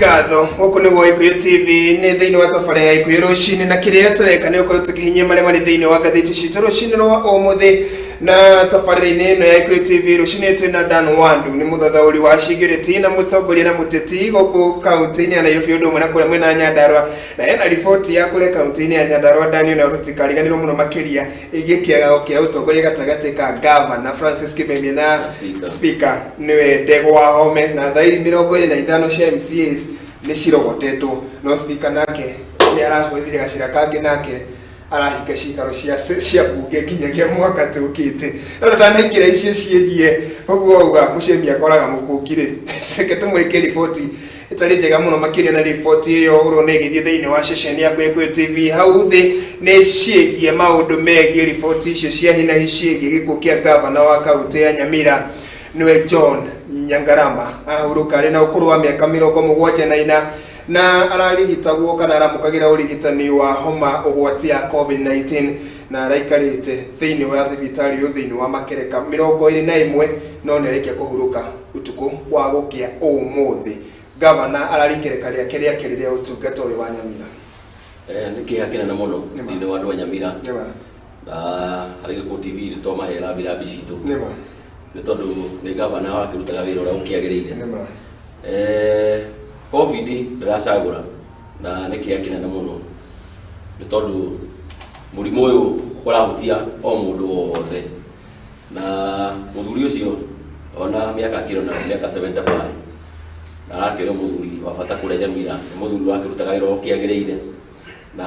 Ngatho. Gũkũ nĩguo Gĩkũyũ TV, nĩ thĩinĩ wa tabarĩra ya Gĩkũyũ Rũcinĩ, na kĩrĩa tũreka nĩ gũkorwo tũkĩhinyia marĩa marĩ thĩinĩ wa ngathĩti citũ rũcinĩ rwa ũmũthĩ. Na tabarĩra-inĩ ĩno ya Gĩkũyũ TV rũcinĩ twĩna Dan Wandu, nĩ mũthathaũri wa cingĩrĩti na mũtongoria na mũteti gũkũ kaunti-inĩ ya Nairobi, ũndũ ũmwe na kũrĩa mwena wa Nyandarua, na hena riboti ya kũrĩa kaunti-inĩ ya Nyandarua. Daniel, na tũtikariganĩrwo mũno makĩria ĩgiĩ kĩagago kĩa ũtongoria gatagatĩ ka gavana Francis Kimemia na Na speaker. Speaker nĩwe Ndegwa Wahome, na thairi 25 cia MCAs nĩ cirogotetwo, no speaker nake nĩ arahũthire gacĩra kangĩ, nake arahinga cikaro cia bunge nginyagia mwaka tũkĩte. No tũtanaingĩra icio ciĩgiĩ ũguo auga mũcemi akoraga mũkũngi rĩ, reke tũmũrĩke riboti ĩtarĩ njega mũno makĩria, na riboti ĩyo ũrona ĩgĩthiĩ thĩinĩ wa ceceni ya Gĩkũyũ TV hau thĩ, nĩ ciĩgiĩ maũndũ megiĩ riboti icio cia hinahi ciĩgiĩ gĩkuũ kĩa gavana wa kaunti ya Nyamira, nĩwe John Nyangarama. Ahurũka arĩ na ũkũrũ wa mĩaka 74, na ararigitagwo kana aramũkagĩra ũrigitani wa homa ũgwati ya COVID-19, na araikarĩte thĩinĩ wa thibitarĩ ũyũ thĩinĩ wa makereka 21, no nĩ arĩkia kũhurũka ũtukũ wa gũkĩa ũmũthĩ. Gavana ararĩ ikereka rĩake rĩa kerĩ rĩa ũtungata ũyũ wa Nyamira. Nĩ kĩeha kĩnene mũno Nĩma. thĩinĩ wa andũ a Nyamira Nĩma. Na harĩ Gĩkũyũ TV tũmahe rambirambi citũ Nĩma. nĩ tondũ nĩ gavana wakĩrutaga wĩra ũrĩa ũkĩagĩrĩire. Nĩma. COVID ndĩracagũra, na nĩ kĩeha kĩnene mũno nĩ tondũ mũrimũ ũyũ ũrahutia o mũndũ wothe, na mũthuri ũcio ona mĩaka akĩrĩ na mĩaka 75 na arakĩrĩ mũthuri wa bata kũrĩa Nyamira, nĩ mũthuri wakĩrutaga wĩra ũkĩagĩrĩire, na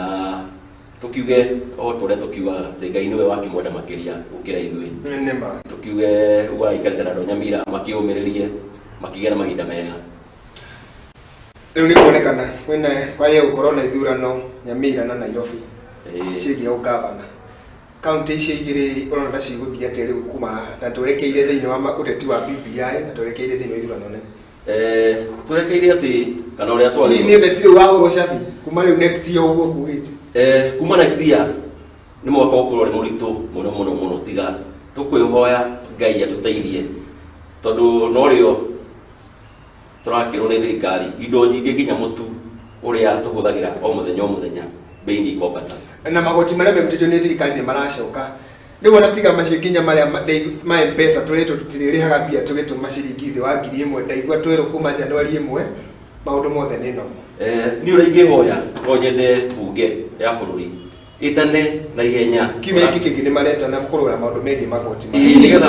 tũkiuge o ta ũrĩa tũkiugaga atĩ Ngai nĩwe wakĩmwenda makĩria gũkĩra ithuĩ. Nĩma. Tũkiuge ũguo araikarĩte na andũ a Nyamira makĩũmĩrĩrie makĩgĩa na mahinda mega. Rĩu nĩ kuonekana kwĩna kwaye gũkorwo na ithurano Nyamira na Nairobi ciĩgiĩ ũgavana. Kaunti icio igĩrĩ ũrona ta cigũthiĩ atĩa rĩu kuma haha, na twerekeire thĩinĩ wa ũteti wa BBI na twerekeire thĩinĩ wa ithurano nene? Twerekeire atĩ kana ũrĩa Hihi nĩ twagĩrĩirwo ũteti rĩu wahũrwo cabi kuma rĩu next year ũguo kuugĩte? Kuma next year nĩ mwaka ũkorwo ũrĩ mũritũ mũno mũno mũno, tiga tũkwĩhoya Ngai atũteithie, tondũ norĩo tũrakĩrwo nĩ thirikari indo nyingĩ, nginya mũtu ũrĩa tũhũthagĩra o mũthenya o mũthenya bei nĩ ikwambata. Na magoti marĩa merutĩtwo nĩ thirikari nĩ maracoka rĩu, ona tiga macio, nginya marĩa ma M-Pesa tũrĩtwo tũtirĩrĩhaga mbia tũgĩtũma ciringi thĩ wa 1000. Ndaigua twerwo kuma Januari 1 maũndũ mothe nĩ nomo. Niĩ ũrĩa ingĩhoya, no nyende bunge ya bũrũri ĩtane na ihenya. Kiumia gĩkĩ kĩngĩ nĩ maretana kũrora maũndũ megiĩ magoti maya. Ĩĩ,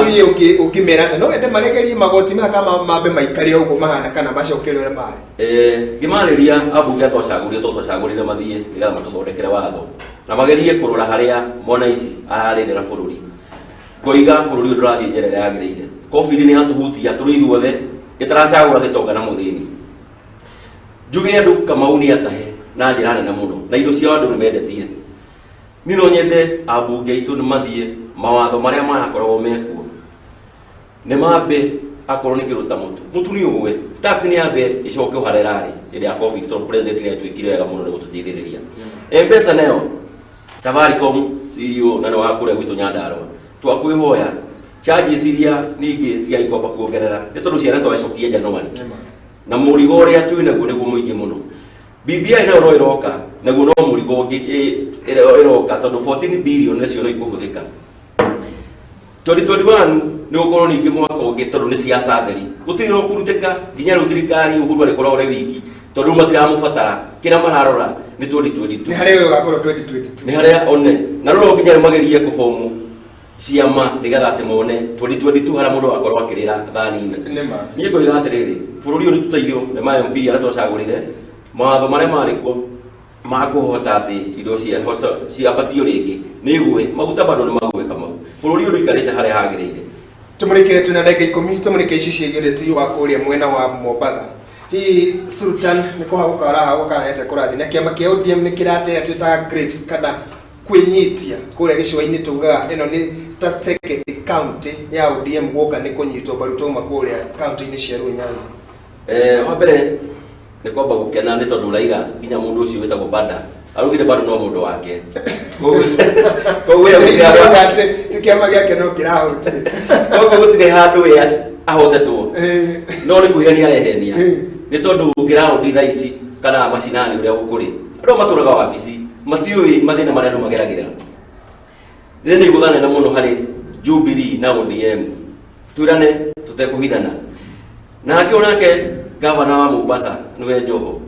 Hihi ũngĩmera atĩa? No wende maregerie magoti maya kana mambe maikare o ũguo mahana kana macokerio ũrĩa marĩ? Ngĩmarĩria ambunge a twacagũrire, to twacagũrire mathiĩ nĩgetha matũthondekere watho na magerie kũrora harĩa mwana ici ararĩrĩra bũrũri. Ngoiga bũrũri ũyũ ndũrathiĩ njĩra ĩrĩa yagĩrĩire. COVID nĩ yatũhutia tũrĩ ithuothe, ĩtaracagũra gĩtonga na mũthĩni. Njuge andũ Kamau nĩ atahe na njĩra nene mũno, na indo ciao andũ nĩ mendetie. Niĩ no nyende ambunge aitũ nĩ mathiĩ mawatho marĩa marakoragwo mekuo nĩ mambe, akorwo nĩ kĩndũ ta mũtu, mũtu nĩ ũgwe, tax nĩ yambe ĩcoke o harĩa ĩrarĩ hĩndĩ ya COVID, tondũ president nĩ atuĩkire wega mũno nĩ gũtũteithĩrĩria. M-Pesa nayo, Safaricom CEO na nĩ wa kũrĩa gwitũ Nyandarua, twakwĩhoya charges iria ningĩ tigai kwamba kuongerera, nĩ tondũ ciana twacokia January na mũrigo ũrĩa twĩ naguo nĩguo mũingĩ mũno. BBI nayo no ĩroka, naguo no mũrigo ũngĩ ĩroka, tondũ 14 billion nacio no ikũhũthĩka 2021, nĩ gũkorwo ningĩ mwaka ũngĩ, tondũ nĩ siasa theri, gũtirĩ wĩra ũkũrutĩka nginya rĩu thirikari Uhuru arĩkorwo arĩ wiki, tondũ rĩu matiramũbatara, kĩrĩa mararora nĩ 2022. Nĩ harĩa ũyũ ũgakorwo 2022. Nĩ harĩa one na rĩu no nginya rĩu magerie kũbomu ciama nĩgetha atĩ mone 2022 harĩa mũndũ akorwo akĩrĩra thani-inĩ. Nĩma. Niĩ ngoiga atĩrĩrĩ, bũrũri ũyũ nĩ tũteithio nĩ ma MP arĩa twacagũrire, mawatho marĩa marĩ kuo makũhota atĩ indo ciambatio rĩngĩ nĩ igwe, maguta bado nĩ magwe. Kamau, bũrũri ũyũ ndũikarĩte harĩa hagĩrĩire. Tũmũrĩke, twĩna ndagĩka 10, tũmũrĩke ici ciĩgiĩ ũteti wa kũrĩa mwena wa Mombatha. Hihi Sultan nĩ kũhagũka arahagũka kana nĩatĩa kũrathiĩ na kĩama kĩa ODM? Nĩ kĩrateya twĩtaga grapes kana kwĩnyitia kũrĩa gĩcũa-inĩ, tugaga ĩno nĩ ta second county ya ODM guoka nĩ kũnyitwo mbaru twauma kũrĩa county-inĩ cia Luo Nyanza. Wa mbere nĩ kwamba gũkena nĩ tondũ Raila, nginya mũndũ ũcio wĩtagwo Banda araugire bado no mũndũ wake, koguo ye gũtirĩ handũ. Ti kĩama gĩake no kĩrahutire. Koguo gũtirĩ handũ we ahotetwo, no nĩ kwĩhenia arehenia. Nĩ tondũ ground thaa ici kana macinani ũrĩa gũkũrĩ, andũ aya matũraga wabici matiũĩ mathĩna marĩa andũ mageragĩra. Rĩrĩ nĩ igũtha nene mũno harĩ Jubilee na ODM, twĩrane tũtekũhithana. Nake onake gavana wa Mombasa nĩwe Joho,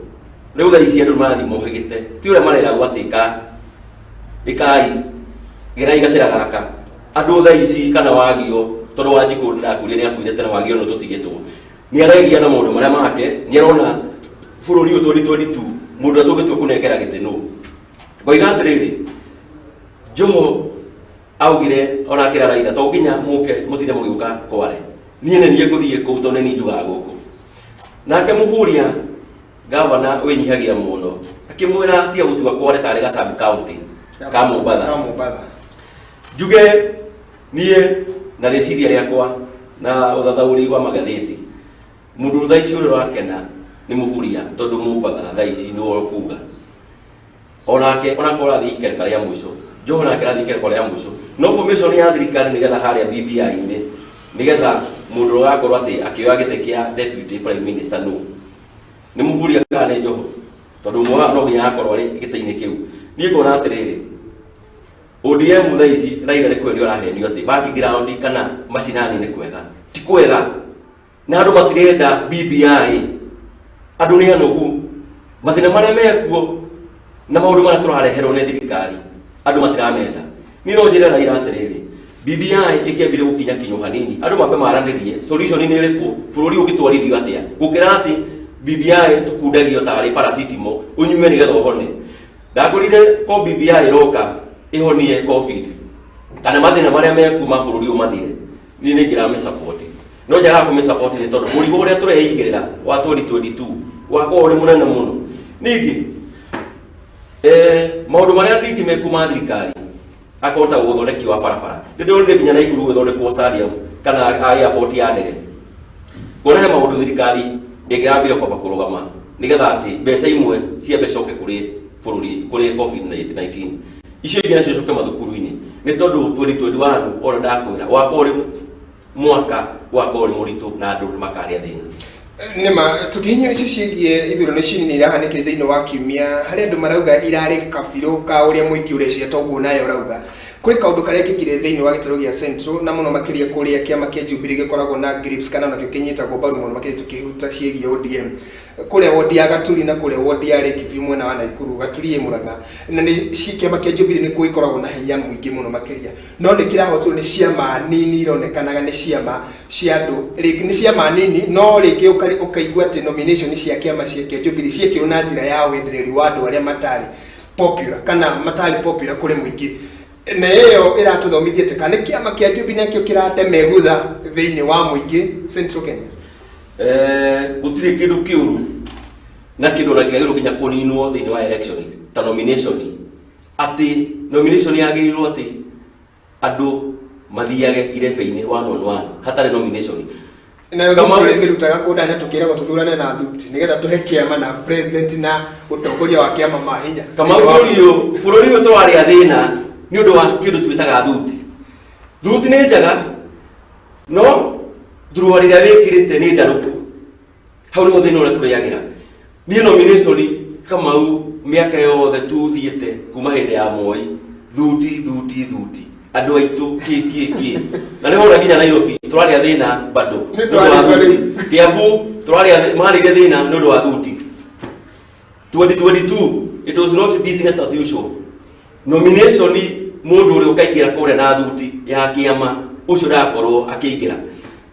rĩu thaa ici andũ marathiĩ mohĩgĩte, ti ũrĩa mareragwo atĩ ka ĩkai gerai gacĩra gaka. Andũ thaa ici kana wagio, tondũ Wanjikũ ndakuire, nĩ akuire tene, wagio nĩ tũtigĩtwo nĩ aregia na maũndũ marĩa make, nĩ arona bũrũri ũyũ 2022 mũndũ ũrĩa tũngĩtua kũnengera gĩtĩ nũ. Ngoiga atĩrĩrĩ, Joho augire ona akĩra Raila, to nginya mũke mũtinde mũgĩũka Kware, niĩ nĩ niĩ ngũthiĩ kũu tondũ nĩ niĩ njugaga gũkũ. Nake Muburia, gavana wĩnyihagia mũno, akĩmwĩra tiga gũtua Kware tarĩ ga sub county ka Mombatha. Ka Mombatha. Njuge niĩ na rĩciria rĩakwa na ũthathaũri wa magathĩti, mũndũ thaa ici ũrĩa ũrakena nĩ Muburia, tondũ Mombatha thaa ici nĩwe ũkuga onake onakorwo arathiĩ ikereka rĩa mũico. Joho nake arathiĩ ikereka rĩa mũico, no formation ya thirikari nĩgetha harĩa BBI-inĩ, nĩgetha mũndũ ũgakorwo atĩ akĩoya gĩtĩ kĩa deputy prime minister nũ, nĩ Muburia kana nĩ Joho? Tondũ ũmwe no nginya akorwo arĩ gĩtĩ-inĩ kĩu. Niĩ ngona atĩrĩrĩ, ODM thaa ici Raila nĩ kwendio arahenio atĩ background kana macinani nĩ kwega. Ti kwega, na andũ matirenda BBI, andũ nĩ anogu, mathĩna marĩa mekuo na maũndũ marĩa tũrareherwo nĩ thirikari andũ matiramenda. Niĩ no njĩre Raila atĩrĩrĩ, BBI ĩkĩambire gũkinya kinyo hanini, andũ mambe maranĩrie solution nĩ ĩrĩkũ, bũrũri ũngĩtwarithio atĩa, gũkĩra atĩ BBI tũkundagio tarĩ paracetamol ũnyue nĩgetha ũhone. Ndagũrire ko BBI ĩroka ĩhonie COVID kana mathĩna marĩa mekuo ma bũrũri ũyũ mathire, niĩ nĩ ingĩramĩsupport, no njagaga kũmĩsupport nĩ tondũ mũrigo ũrĩa tũreigĩrĩra wa 2022 wakorwo ũrĩ mũnene mũno. Ningĩ maũndũ marĩa ningĩ mekuo ma thirikari, akorwo ta ũthondeki wa barabara, nĩ ndĩronire nginya Naikuru gũgĩthondekwo stadium kana airport ya ndege. Kuona he maũndũ thirikari ĩngĩrambire kwamba kũrũgama nĩgetha atĩ mbeca imwe ciambe coke kũrĩ bũrũri, kũrĩ COVID-19, icio ingĩ nacio coke mathukuru-inĩ, nĩ tondũ 2021 ona ndakwĩra wakorwo ũrĩ mwaka wakorwo ũrĩ mũritũ na andũ nĩ makarĩa thĩna. Nĩma tũkĩhinyio icio ciĩgiĩ ithurano ici nini irahanĩkire thĩinĩ wa kiumia, harĩ andũ marauga irarĩ kabirũ ka ũrĩa mũingĩ ũreciria, toguo nawe ũrauga. Kũrĩ kaũndũ karekĩkire thĩinĩ wa gĩtarũ gĩa Central, na mũno makĩria kũrĩa kĩama kĩa Jubilee gĩkoragwo na grips, kana onakĩo kĩnyitagwo mbaru mũno makĩria tũkĩhuta ciĩgiĩ ODM, kũrĩa wodi ya Gaturi na kũrĩa wodi ya Lake View mwena wa Naikuru. Gaturi ĩ Murang'a, na nĩ kĩama kĩa Jubilee nĩkuo gĩkoragwo na hinya mũingĩ mũno makĩria, no nĩ kĩrahotirwo nĩ ciama nini ironekanaga nĩ ciama cia andũ rĩngĩ, nĩ ciama nini, no rĩngĩ ũkaigua atĩ nomination cia kĩama cia kĩa Jubilee ciekirwo na njĩra ya wendereri wa andũ arĩa matarĩ popular, kana matarĩ popular kũrĩ mũingĩ. Na ĩyo ĩratũthomithia atĩ kana nĩ kĩama kĩa Jubilee nakĩo kĩratemegutha thĩinĩ wa mũingĩ Central Kenya. Gũtirĩ kĩndũ kĩũru na kĩndũ ona kĩagĩrĩirwo nginya kũninwo thĩinĩ wa election ta nomination, atĩ nomination yagĩrĩirwo atĩ andũ mathiage irebe-inĩ one on one hatarĩ nomination. Nayo Kamau- thuthuria ĩmĩrutaga kũndaya, na tũkĩragwo tũthurane na thuti nĩgetha tũhe kĩama na president na ũtongoria wa kĩama mahinya. Kama bũrũri ũyũ tũrarĩa thĩna nĩ ũndũ wa kĩndũ twĩtaga thuti. Thuti nĩ njega, no thurua rĩrĩa wĩkĩrĩte nĩ ndarũku, hau nĩho thĩna ũrĩa tũrĩagĩra. Niĩ nomination, Kamau, mĩaka yothe tuthiĩte kuma hĩndĩ ya Moi, thuti thuti thuti, andũ aitũ kĩ kĩ kĩ, na nĩho ona nginya Nairobi tũrarĩa thĩna bado nĩ ũndũ wa thuti. Kiambu tũrarĩa marĩire thĩna nĩ ũndũ wa thuti. 2022 it was not business as usual. Nomination, mũndũ ũrĩa ũkaingĩra kũrĩa na thuti ya kĩama, ũcio ndakorwo akĩingĩra.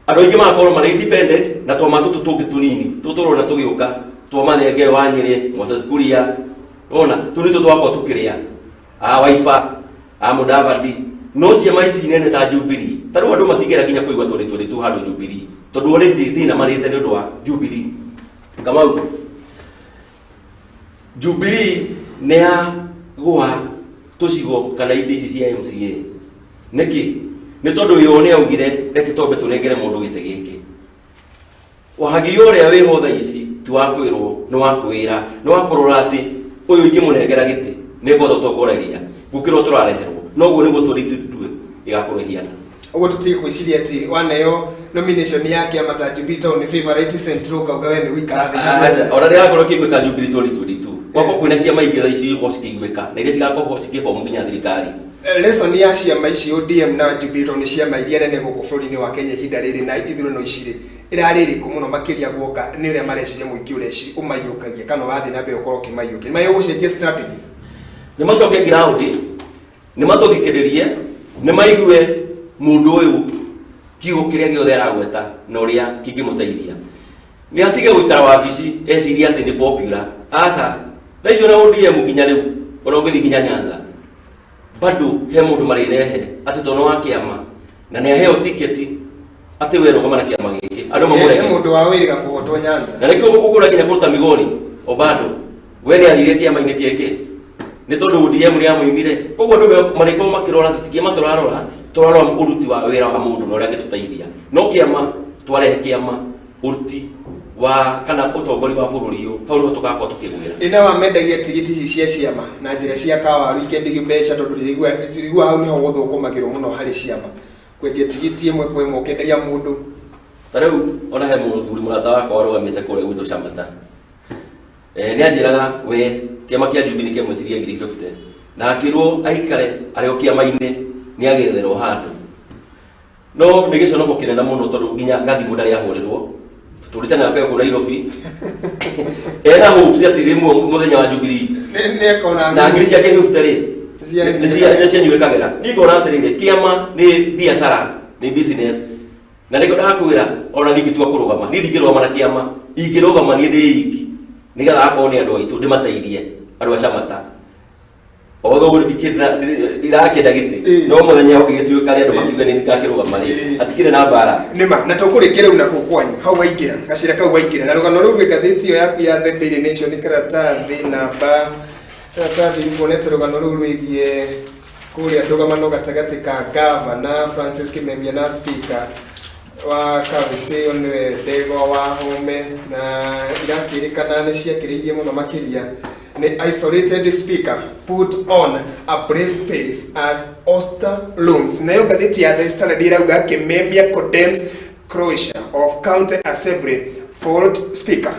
Andũ aingĩ magakorwo marĩ independent na twama tũtũ tũngĩ tũnini tũtũrona tũgĩũka, twa Mathenge wa Nyĩrĩ, Moses Kuria, ona tũ nĩtũ twakorwo tũkĩrĩa a Wiper, a Mudavadi. No ciama ici nene ta Jubilee, ta rĩu andũ matingĩra nginya kũigua 2022 handũ Jubilee, tondũ already thĩna marĩte nĩ ũndũ wa Jubilee. Kamau, Jubilee nĩ ya gwa tũcigo kana itĩ ici cia MCA nĩkĩ? Nĩ tondũ yo nĩ augire reke twambe tũnengere mũndũ gĩtĩ gĩkĩ. Wahagi ũrĩa wĩho thaa ici ti wa kwĩrwo, nĩ wa kwĩra, nĩ wa kũrora atĩ ũyũ ingĩmũnengera gĩtĩ nĩ ngũhota gũtongoreria gũkĩra ũrĩa tũrareherwo. Noguo nĩguo 2022 ĩgakorwo ĩhiana. Ũguo tũtige gwĩciria atĩ waneo nomination ya kĩama ta Jubilee tondũ nĩ favorite Central ũkauga we nĩ gũikara thĩ na Acha, ona rĩrakorwo kĩiguĩka Jubilee 2022 gwakwa kwĩna ciama ingĩ thaa ici igũkorwo cikĩiguĩka na iria cigakorwo cikĩbomu nginya thirikari. Lesson ya ciama ici ODM na Jubilee tondũ nĩ ciama iria nene gũkũ bũrũri-inĩ wa Kenya ihinda rĩrĩ na ithurano ici rĩ, ĩrarĩ ĩrĩkũ mũno makĩria guoka nĩ ũrĩa mareciria mũingĩ ũreci ũmaiyũkagia kana ũrathiĩ na mbere ũkorwo ũkĩmaiyũkia? Nĩ magĩrĩirwo gũcenjia strategy? Nĩ macoke ground, nĩ matũthikĩrĩrie, nĩ maigue mũndũ ũyũ kiugo kĩrĩa gĩothe aragweta na ũrĩa kĩngĩmũteithia. Nĩ atige gũikara wabici ecirie atĩ nĩ popular. Aca, thaa icio na ODM nginya rĩu ona ũngĩthiĩ nginya Nyanza bado he mũndũ marĩrehe atĩ tondũ nĩ wa kĩama na nĩ aheo tiketi atĩ we rũgama na kĩama gĩkĩ andũ He mamũrege. Mũndũ wa wĩrĩga kũhotwo Nyanza. Na nĩkĩo gũkũra nginya kũruta Migori o bado we nĩ athire kĩama-inĩ kĩngĩ nĩ tondũ ODM nĩ yamũimire. Koguo andũ marĩkorwo makĩrora atĩ ti kĩama tũrarora, tũrarora ũruti wa wĩra wa mũndũ na ũrĩa angĩtũteithia. No kĩama twarehe kĩama ũruti wa kana ũtongoria wa bũrũri ũyũ, hau nĩho tũgakorwo tũkĩgwĩra. Ĩ nao amendagia tigiti ici cia ciama na njĩra cia kawaru ikenderio mbeca tondũ ndĩraigua hau nĩho gũthũkũmagĩrwo mũno harĩ ciama, kwendia tigiti ĩmwe kwa ĩmwe ũkenderia mũndũ. Ta rĩu ona he mũthuri mũrata wakwa warũgamĩte kũrĩa gwitũ Camata. Nĩ anjĩraga we kĩama kĩa Jubilee kĩamwĩtirie ngiri 50 na akĩrwo aikare arĩ o kĩama-inĩ nĩ agetherwo handũ. No nĩ gĩconoko kĩnene mũno tondũ nginya gathimũ ndarĩ ahũrĩrwo. Tũtũrĩte nake gũkũ Nairobi. Ena hopes atĩ rĩmwe mũthenya wa Jubilee Nĩ ekona na ngiri ciake 50 rĩ Nĩ nĩ cianyuĩkagĩra. Niĩ ngona atĩrĩrĩ, kĩama nĩ biacara, nĩ business, na nĩkĩo ndakwĩra ona niĩ ingĩtua kũrũgama, niĩ ndingĩrũgama na kĩama, ingĩrũgama niĩ ndĩ iki nĩgetha akorwo nĩ andũ aitũ ndĩmateithie, andũ a Camata. Although ndirakĩenda gĩtĩ, no mũthenya ũngĩgĩtuĩka rĩ andũ makiuga nĩ ngakĩrũgama rĩ, hatikĩrĩ na mbara. Nĩma na tũkũrĩkia rĩu na kũu kwanyu hau waingĩra gacĩra kau waingĩra na rũgano rũu rwĩ ngathĩti ĩyo yaku ya The Daily Nation, karatathi namba karatathi nguonete rũgano rũu rwĩgiĩ kũrĩa ndũgamano gatagatĩ ka gavana Francis Kimemia na speaker wa kaunti ĩyo nĩwe Ndegwa Wahome, na irakĩrĩkana nĩ ciakĩrĩirie mũno makĩria nĩ isolated speaker put on a brave face as ouster looms. Nayo ngathĩti ya The Standard ĩrauga Kimemia condemns closure of county assembly for speaker.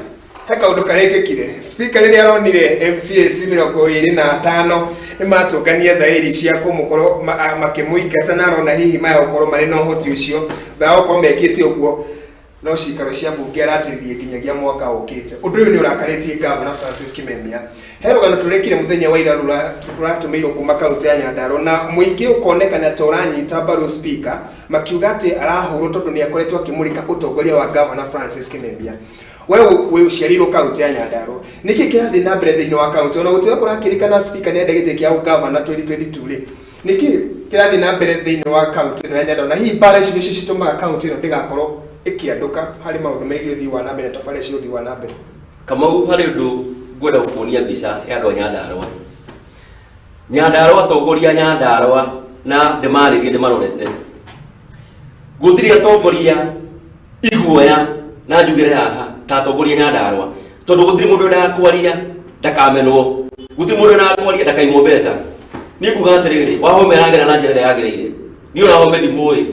He kaũndũ karekĩkire speaker rĩrĩa aronire MCAs 25 nĩ matũngania thaĩri cia kũmũkorwo makĩmũingata, na arona hihi maya gũkorwo marĩ na ũhoti ũcio thaa gũkorwo mekĩte ũguo, no cikaro cia mbunge aratĩrĩrie nginyagia mwaka ũkĩte. Ũndũ ũyũ nĩ ũrakarĩtie gavana Francis Kimemia. He rũgano tũrekire mũthenya wa ira rũratũmĩirwo kuma kaunti ya Nyandarua, na mũingĩ ũkonekana ta ũranyita mbaru speaker makiuga atĩ arahũrwo tondũ nĩ akoretwo akĩmũrĩka ũtongoria wa gavana Francis Kimemia. We wĩ ũciarĩirwo kaunti ya Nyandarua, nĩkĩ kĩrathiĩ na mbere thĩinĩ wa kaunti ona gũtuĩka kũrakĩrĩkana speaker nĩ enda gĩtĩ kĩa ũgavana 2022 rĩ? Nĩkĩ kĩrathiĩ na mbere thĩinĩ wa kaunti ĩno ya Nyandarua, na hihi mbara ici nĩcio citũmaga kaunti ĩno ndĩgakorwo ĩkĩandũka harĩ maũndũ megiĩ ũthii wa na mbere na tabarĩra cia ũthii wa na mbere? Kamau, harĩ ũndũ ngwenda gũkuonia mbica ya andũ a Nyandarua. Nyandarua, atongoria a Nyandarua, na ndĩmarĩrie ndĩmarorete. Gũtirĩ atongoria iguoya na njugĩre haha ta atongoria Nyandarua, tondũ gũtirĩ mũndũ wendaga kwaria ndakamenwo, gũtirĩ mũndũ wendaga kwaria ndakaimwo mbeca. Niĩ nguga atĩrĩrĩ, Wahome aragera na njĩra ĩrĩa yagĩrĩire. Niĩ ona Wahome ndimũĩ,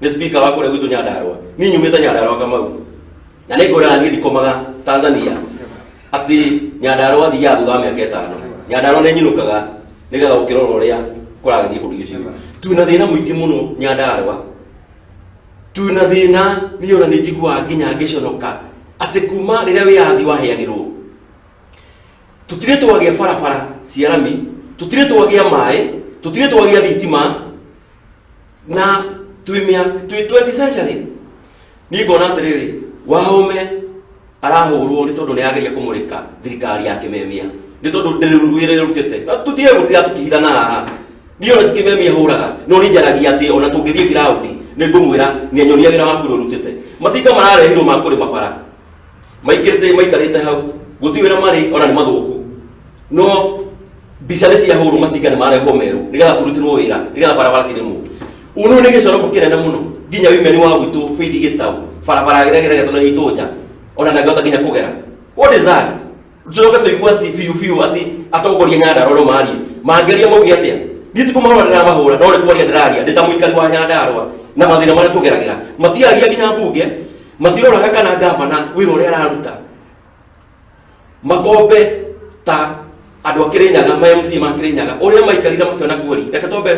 nĩ speaker wa kũrĩa gwitũ Nyandarua. Niĩ nyumĩte Nyandarua, Kamau, na nĩ ngwĩraga niĩ ndikomaga Tanzania atĩ Nyandarua thiaga thutha wa mĩaka 5. Nyandarua nĩ nyinũkaga nĩgetha gũkĩrora ũrĩa kũragĩthiĩ bũrũri ũcio. Twĩna thĩna mũingĩ mũno Nyandarua, twĩna thĩna. Niĩ ona nĩ njiguaga nginya ngĩconoka atĩ kuma rĩrĩa wĩyathi waheanirwo tũtirĩ twagĩa barabara cia rami, tũtirĩ twagĩa maĩ, tũtirĩ twagĩa thitima, na twĩ 20 century. Niĩ ngona atĩrĩrĩ, Wahome arahũrwo nĩ tondũ nĩ ageria kũmũrĩka thirikari ya Kimemia, nĩ tondũ ndĩrĩ wĩra ĩrutĩte. Na tũtige gũtiga tũkĩhithana haha, niĩ ona ti Kimemia hũraga, no nĩ njaragia atĩ ona tũngĩthiĩ ground nĩ ngũmwĩra nĩ anyonia wĩra waku ũrĩa ũrutĩte. Matinga mararehirwo ma kũrĩma bara maikĩrĩte maikarĩte hau, gũtirĩ wĩra marĩ, ona nĩ mathũku, no mbica nĩ ciahũrwo. Matinga nĩ marehwo merũ nĩgetha tũrutĩrwo wĩra nĩgetha barabara cirĩmwo. Ũyũ nĩ gĩconoko kĩnene mũno nginya women wa gwitũ Faith Gĩtau, barabara ĩrĩa ĩgeretwo na itũnja ona ndangĩhota nginya kũgera. What is that? Tucoke tũigue atĩ biũ biũ atĩ atongoria Nyandarua no marie mangĩaria mauge atĩa? Niĩ ti kũmahũra ndĩramahũra, no nĩ kwaria ndĩraria ndĩ ta mũikari wa Nyandarũa na mathĩna marĩa tũgeragĩra. Matiaragia nginya mbunge, matiroraga kana ngavana wĩra ũrĩa araruta. Makombe ta andũ a Kĩrĩnyaga, ma MCA ma Kĩrĩnyaga, ũrĩa maikarire makĩona kweri. Reke twambe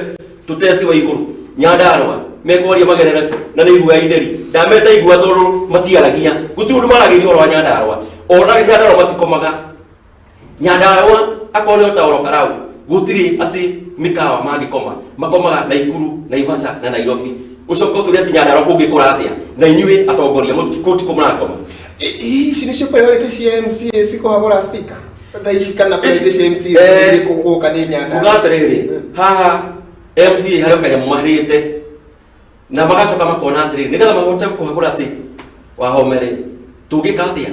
tũtesti wa igũrũ. Nyandarũa mekwaria magerere na nĩ igua itheri. Ndameta igua tondũ matiaragia. Gũtirĩ ũndũ maragĩria ũhoro wa Nyandarũa. Ona Nyandarũa matikomaga. Nyandarũa akorwo nĩ ta oro Karau gũtirĩ atĩ mĩkawa mangĩkoma, makomaga Naikuru, Naivasha na Nairobi. Ũcoke ũtwĩre atĩ Nyandarũa kũngĩkũra atĩa na inyuĩ atongoria kũu tikuo mũrakoma. Ici nĩcio priority cia MCA cikũhagũra speaker thaa ici, kana priority cia MCA irĩkũ gũka nĩ Nyandarũa? Nguga atĩrĩrĩ, haha MCA harĩ o kanyamũ marĩte na magacoka makona atĩrĩrĩ, nĩgetha mahote kũhagũra atĩ Wahome rĩ, tũngĩka atĩa?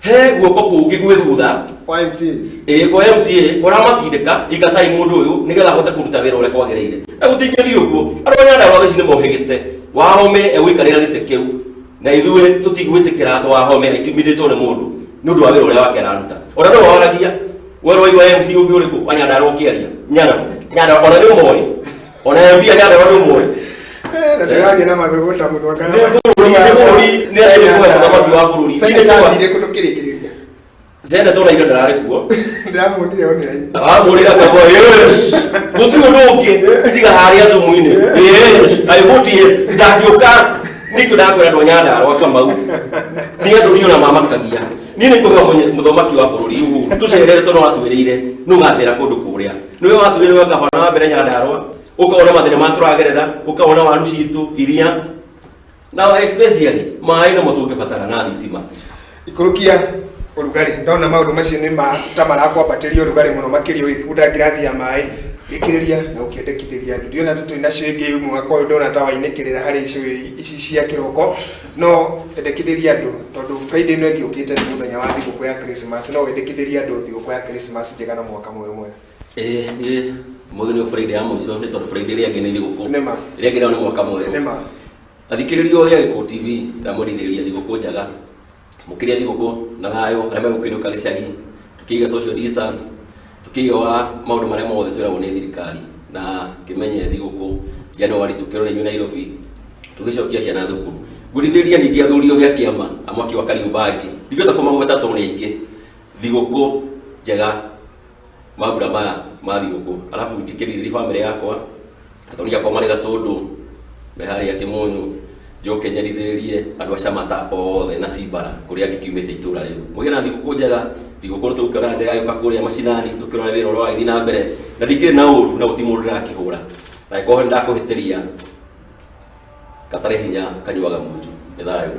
He guoko kũngĩ gwĩ thutha kwa MCAs. Ĩĩ, kwa MCA kũramatindĩka, ingatai mũndũ ũyũ nĩgetha ahote kũruta wĩra ũrĩa kwagĩrĩire. Na gũtingĩthiĩ ũguo. Andũ a Nyandarũa thaa ici nĩ mohĩgĩte. Wahome egũikarĩra gĩtĩ kĩu na ithuĩ tũtigwĩtĩkĩra atĩ Wahome intimidĩtwo nĩ mũndũ nĩ ũndũ wa wĩra ũrĩa wake araruta. Ona nĩwe waragia, we ũraigua MCA ũngĩ ũrĩkũ wa Nyandarũa ũkĩaria? Nyandarũa ona nĩ ũmoĩ. Ona MP a Nyandarũa nĩ ũmoĩ. Na ndĩraria na mathũgũta mũno kana Nĩ bũrũri, nĩ bũrũri, nĩ arĩ kũhe mũthamaki wa bũrũri. Senator athire kũndũ kĩrĩkĩrĩria. Senator ona ira ndararĩ kuo. Ndĩramuonire online. Amũrĩra kabo, yes. Gũtirĩ ũndũ ũngĩ tiga harĩa thumu-inĩ. Yes, I vote yes. Ndangĩũka. Nĩkĩo ndakwĩra andũ a Nyandarũa Kamau. Nĩ andũ niĩ ona mamakagia. Niĩ nĩ ngũhe mũthamaki wa bũrũri Uhuru. Tũcerere tondũ watwĩrĩire nĩ ũgacera kũndũ kũrĩa. Nĩwe watwĩrĩire nĩwe gabana wa mbere Nyandarũa. Ũkona mathĩna marĩa tũragerera, ũkona waru citũ iria na especially maĩ nĩmo tũngĩbatara na thitima. Ikũrũkia ũrugarĩ, ndona maũndũ macio nĩ ma ta marakwambatĩria ũrugarĩ mũno makĩria ũgĩkunda ngirathi ya maĩ. Rĩkĩrĩria na ũkĩendekithĩria andũ. Ndiona ta twĩ nacio ĩngĩ mwaka ũyũ, ndona ta wainĩkĩrĩra harĩ icũĩ ici cia kĩroko, no endekithĩria andũ tondũ Friday ĩno ĩngĩ ũkĩte nĩ mũthenya wa thigũkũ ya Christmas, no wendekithĩrie andũ thigũkũ ya Christmas njega na mwaka mwerũ mwega. Ĩĩ, niĩ mũthĩ nĩ Friday ya mũico nĩ tondũ Friday ĩrĩa ĩngĩ nĩ thigũkũ. Nĩ ma. Ĩrĩa ĩngĩ nayo nĩ mwaka mwerũ. Nĩ ma. Athikĩrĩria othe a Gĩkũyũ TV ndamwendithĩrĩria thigũkũ njega. Mũkĩrĩa thigũkũ na thayũ, arĩa megũkĩinũka gĩcagi, tũkĩiga social distance, tũkĩiga wa maũndũ marĩa mothe twĩragwo nĩ thirikari, na kĩmenye thigũkũ January tũkĩrore inyuĩ Nairobi tũgĩcokia ciana thukuru. Ngwendithĩrĩria ningĩ athuri othe a kĩama a mwaki wa Kariobangi, ndingĩhota kũmagweta tondũ nĩ aingĩ, thigũkũ njega mambura maya ma thigũkũ. Arabu ngĩkĩrirĩria bamĩrĩ yakwa, athoni akwa marĩ Gatũndũ, me harĩa Kĩmũnyũ, njoke nyendithĩrĩrie andũ a Camata othe na Cimbara kũrĩa ngĩkiumĩte itũra rĩu. Mũgĩe na thigũkũ njega, thigũkũ nĩ tũgũkĩona ndĩragĩũka kũrĩa macinani tũkĩrore wĩra ũrĩa ũragĩthiĩ na mbere, na ndikĩrĩ na ũru na gũtirĩ mũndũ ndĩrakĩhũra. Na angĩkorwo nĩ ndakũhĩtĩria, gatarĩ hinya kanyuaga munju. Nĩ thayũ.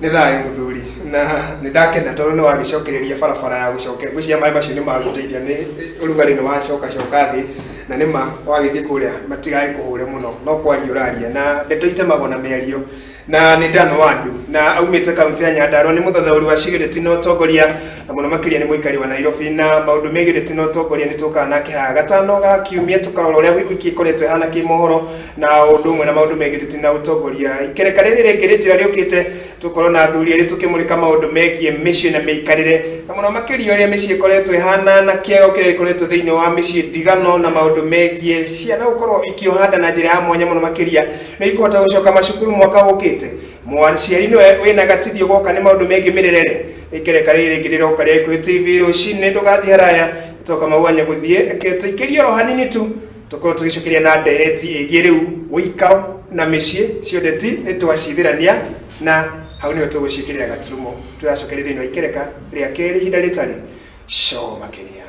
Nĩ thayũ mũthuri, na nĩ ndakena tondũ nĩ wagĩcokereria barabara ya gũcoke. Ngwĩciria maĩ macio nĩ magũteithia, nĩ ũrugarĩ nĩ wacoka coka thĩ, na nĩ ma wagĩthiĩ kũrĩa matigagĩkũhũre mũno, no kwaria ũraria na ndeto itemagwo na mĩario. Na nĩ Dan Wandu, na aumĩte kaunti ya Nyandarua, nĩ mũthathaũri wa ciũria na ũtongoria, na mũno makĩria nĩ mũikari wa Nairobi. Na maũndũ megiĩ ũteti na ũtongoria nĩ tũkaga nake haha gatano ga kiumia, tũkarora ũrĩa wiki ĩkoretwo ĩhana kĩmohoro na ũndũ ũmwe na maũndũ megiĩ ũteti na ũtongoria. Ikereka rĩrĩ rĩngĩ rĩ njĩra rĩũkĩte, tũkorwo na athuri erĩ tũkĩmũrĩka maũndũ megiĩ mĩciĩ na mĩikarĩre, na mũno makĩria ũrĩa mĩciĩ ĩkoretwo ĩhana na kĩego kĩrĩa gĩkoretwo thĩinĩ wa mĩciĩ ndigano, na maũndũ megiĩ ciana gũkorwo ikĩoha nda na njĩra ya mwanya mũno makĩria nĩ ikũhota gũcoka macukuru mwaka ũkĩte. Mũciari nĩwe wĩna gatithio goka nĩ maũndũ megiĩ mĩrerere. Ikereka rĩrĩ rĩngĩ rĩroka rĩa Gĩkũyũ TV rũcinĩ, ndũgathiĩ haraya, toka mauanya gũthiĩ, reke tũikĩrie oro hanini tu tũkorwo tũgĩcokeria na ndereti ĩgiĩ rĩu ũikaro na mĩciĩ ciothe ti nĩ twacithirania, na hau nĩho tũgũciĩkĩrĩra gaturumo. Tũracokeria thĩinĩ wa ikereka rĩa kerĩ ihinda rĩtarĩ coo makĩria.